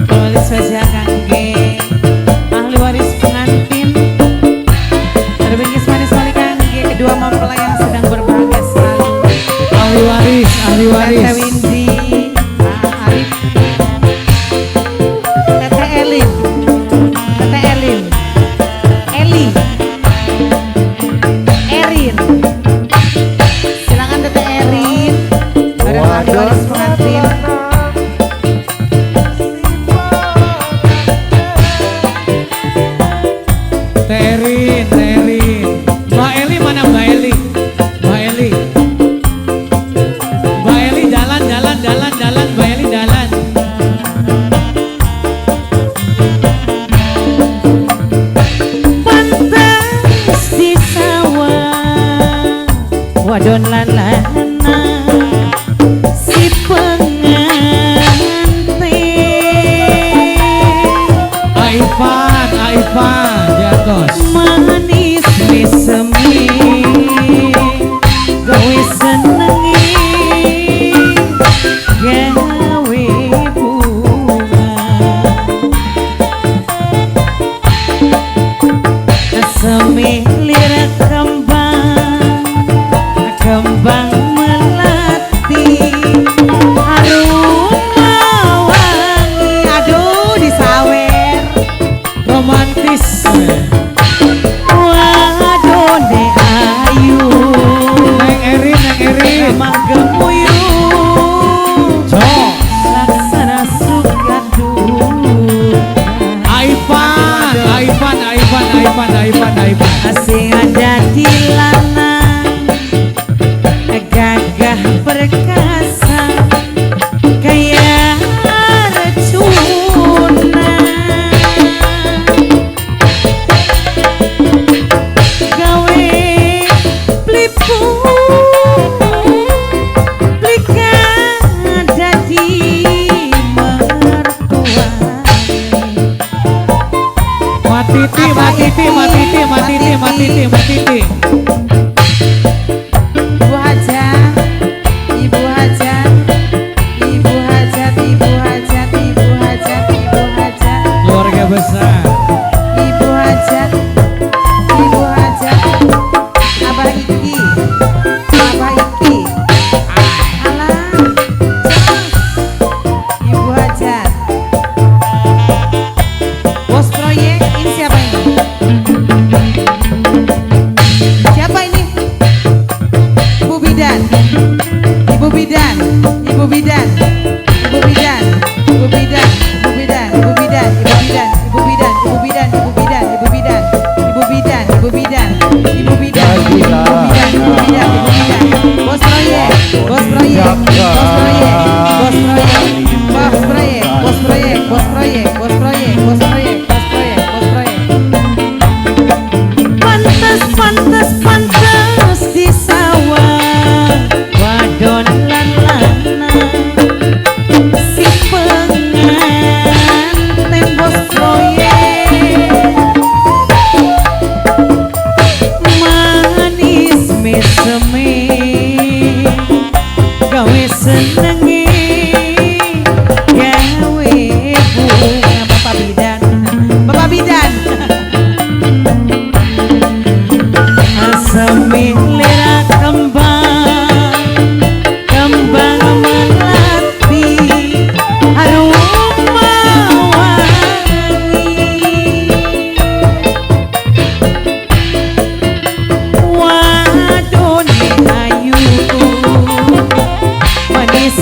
Kembali saja kangge ahli waris pengantin. Terbingkis manis wali kangge kedua mempelai yang sedang berbahagia sekali. Ahli waris, ahli waris. Tete Windy, Pak Arif, Tete Elin, Tete Elin, Eli, Erin. Silakan Tete Erin bareng ahli waris pengantin. Terin, Terin. Mbak Eli mana Mbak Eli? Mbak Eli. Mbak Eli jalan, jalan, jalan, jalan, Mbak Eli jalan. Pantes di sawah wadon lan lanang si pengantin. Aifan, Aifan, di atas. Manis mesemi gawe senengi gawe bunga semi lirik kembang kembang melati harum wangi. Aduh disawer Romantis. Wadone ayu Neng Erin, Neng Erin. Ramah gemuyu Jos. Laksana sukaduka. Aifan, Aifan, Aifan, Aifan, Aifan, Aifan. Asing ada di lanang gagah perkasa kaya Arjuna. Gawe plipu plika dadi mertuane. Matiti, Matiti, Matiti, Matiti, Matiti, Matiti. Ibu Hajat, Ibu Hajat, Ibu Hajat, Ibu Hajat, Ibu Hajat, Ibu Hajat, Keluarga besar. Ibu Hajat, Ibu Hajat, Abah Iki, Abah Iki, alah, jos. Ibu Hajat, bos proyek ini siapa ini? Siapa ini? Ibu Bidan, Ibu Bidan, Ibu Bidan, Ibu Bidan, Ibu Bidan, Ibu Bidan, Ibu Bidan, Ibu Bidan, Ibu Bidan, Ibu Bidan, Ibu Bidan, Ibu Bidan, Ibu Bidan, Ibu Bidan, Ibu Bidan, Ibu Bidan, Ibu Bidan, Ibu Bidan, bos proyek, bos proyek, bos proyek, bos proyek, bos proyek, bos proyek, bos proyek, bos proyek, bos proyek, bos proyek, bos proyek. Pantes, pantes, pantes di sawah wadon lan lanang si pengantin bos proyek manis meseme gawe senenge gawe bunga. Bapak Bidan, Bapak Bidan. Asemi lira kembang kembang melati harum wangi. Wadone ayu manis.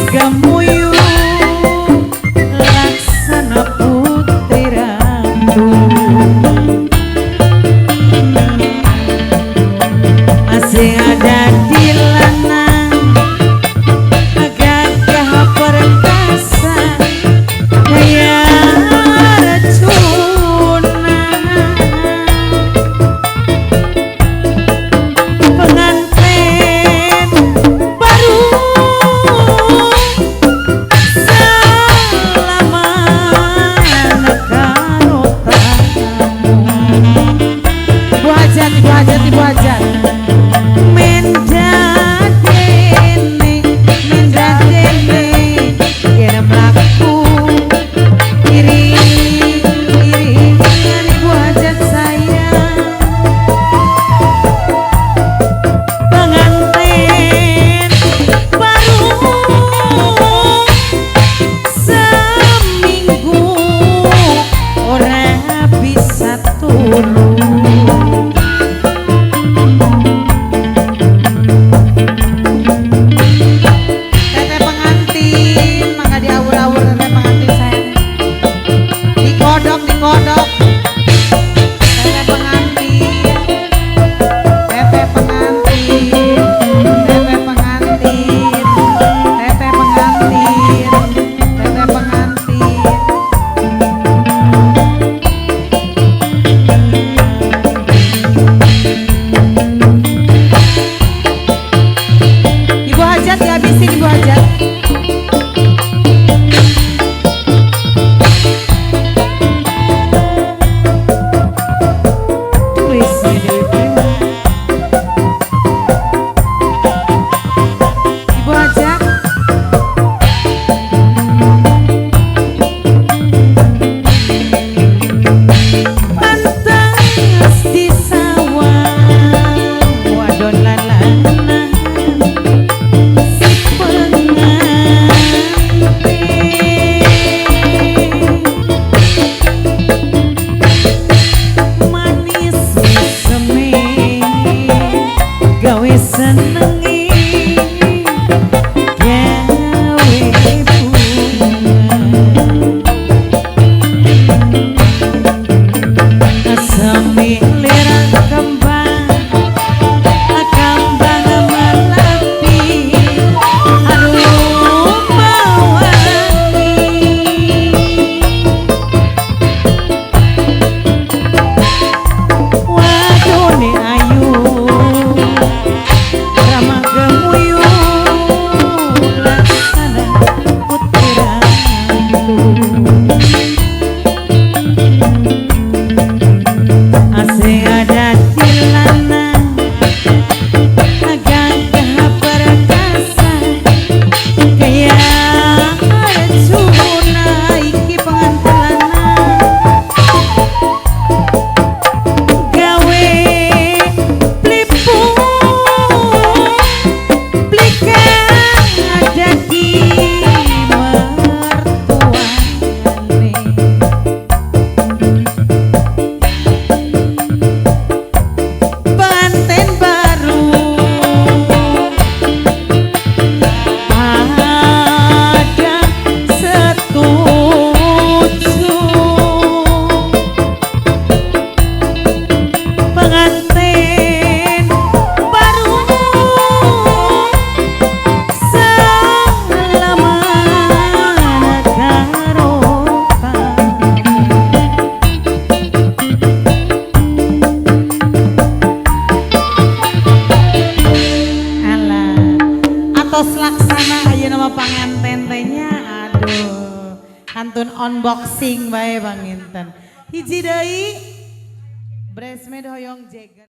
sini Bu Hajat. Tulisnya Dewi Prima. Ibu Hajat. Pantes di sawah wadon lanang si pengantin manis meseme gawe senengi gawe bunga asami lirang kembang kembang melati aduh mawangi wadone ayu ramah gemuyu laksana putri ratu asing ada lanang gagah perkasa kaya Arjuna iki pengantin lanang gawe plipung plikan dadi mertuane pengantin baru ada setuju pengantin baru salaman karo Alah, atos laksana ayeuna mah panganten teh nya. Aduh, kantun unboxing bae panginten. Hiji deui bridesmaid hoyong jeger.